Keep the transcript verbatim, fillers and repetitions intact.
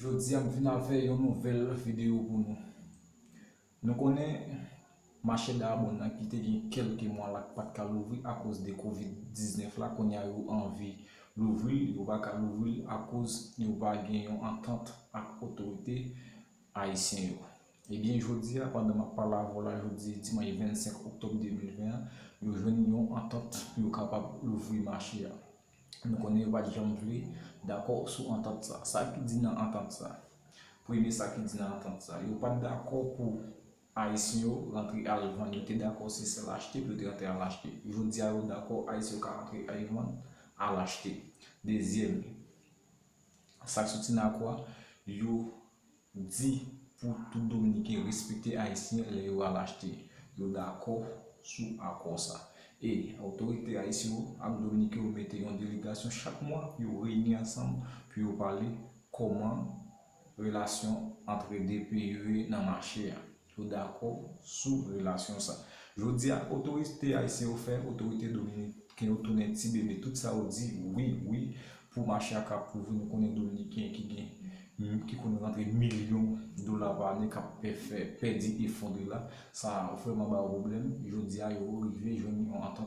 Jodi a m vin al fè yon nouvèl videyo pou nou. Nou konnen mache Dayabonn nan ki te gen kèlke mwa la k pa t ka louvri akoz de kovid diznèf la, kounye a yo anvi louvri l, yo pa ka louvri l akoz yo pa gen yon antant ak otorite ayisyen yo. Ebyen, jodi a, pandan m ap pale avè w la, jodi dimanch vennsenk oktòb de mil ven an, yo jwenn yon antant pou yo kapab louvri mache a. Nou konnen yo pa t janm vle dakò sou antant sa. Sa ki di nan antant sa? Premye, sa ki di nan antant sa, yo pa t dakò pou ayisyen yo rantre al vann. Yo te dakò se sèl achte pou yo te rantre al achte. Jodi a, yo dakò ayisyen yo ka rantre al vann, al achte. Dezyèm, sa k soti nan akò a, yo di pou tout Dominiken respekte ayisyen lè yo al achte. Yo dakò sou akò sa. E otorite ayisyen yo ak Dominiken yo mete yon delegasyon chak mwa, yo reyini ansanm pou yo pale kòman relasyon ant de peyi yo ye nan mache a. Yo dakò sou relasyon sa. Jodi a, otorite ayisyen yo fè otorite dominiken yo tounen ti bebe. Tout sa yo di, wi, wi, pou mache a ka louvri. Nou konnen Dominiken ki gen, ki konn rantre milyon dola pa ane, k ap pè-, fè, pèdi efondre la. Sa vrèman ba yo pwoblèm. Jodi a, yo rive jwenn yon antant